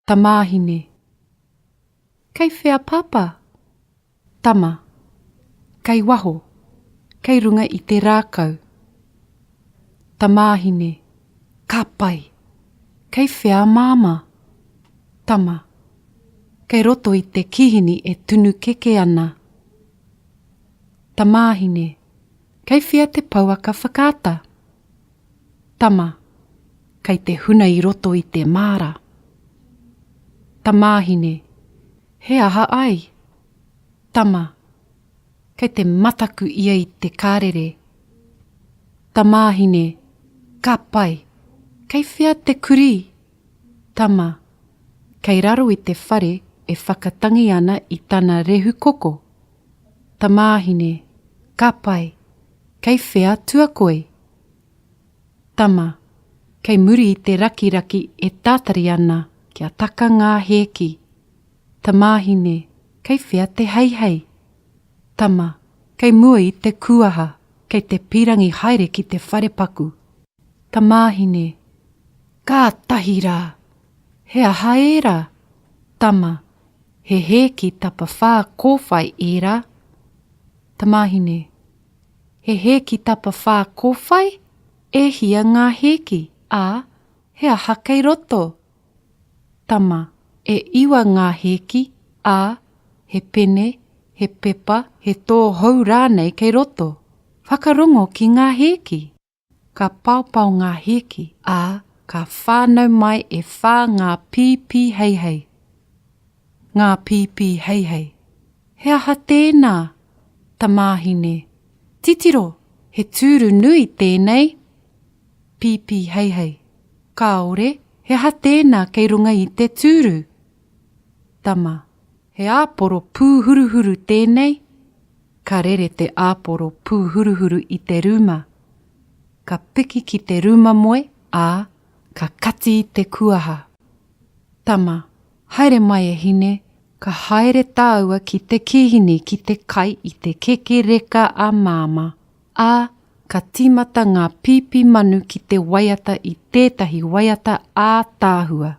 Tamāhine, Kei whea Pāpā? Tama, Kei waho, kei runga i te rākau. Tamāhine, Ka pai! Kei whea Māmā? Tama, Kei roto i te kīhini e tunu keke ana. Tamāhine, Kei whea te pouaka whakaata? Tama, Kei te huna i roto i te māra. Tamāhine, He aha ai? Tama, Kei te mataku ia i te karere. Tamāhine, Ka pai! Kei whea te kurī? Tama, Kei raro i te whare e whakatangi ana i tana rehu koko. Tamāhine, Ka pai! Kei whea tuakoi? Tama, Kei muri i te rakiraki e tātari ana kia taka ngā hēki. Tamāhine, Kei whea te heihei? Tama, Kei mua i te kūaha, kei te pīrangi haere ki te wharepaku. Tamāhine, Kātahi rā! He aha ērā? Tama, He hēki tapawhā kōwhai ērā. Tamāhine, He hēki tapawhā kōwhai? E hia ngā hēki, ā, he aha kei roto? Tama, E iwa ngā hēki, ā, he pene, he pepa, he tō hou rānei kei roto. Whakarongo ki ngā hēki. Ka paopao ngā hēki, ā, ka whānau mai e whā ngā pīpī heihei. Ngā pīpī heihei. He aha tēnā? Tamāhine. Titiro, he tūru nui tēnei! Pīpī heihei. Kāore, he aha tēnā kei runga i te tūru? Tama. He āporo pūhuruhuru tēnei? Ka rere te āporo pūhuruhuru i te rūma. Ka piki ki te rūma moe, ā, ka kati i te kuaha. Tama, haere mai e hine, ka haere tāua ki te kīhini ki te kai i te keke reka a Māmā. Ā, ka tīmata ngā pīpī manu ki te waiata i tētahi waiata ātaahua.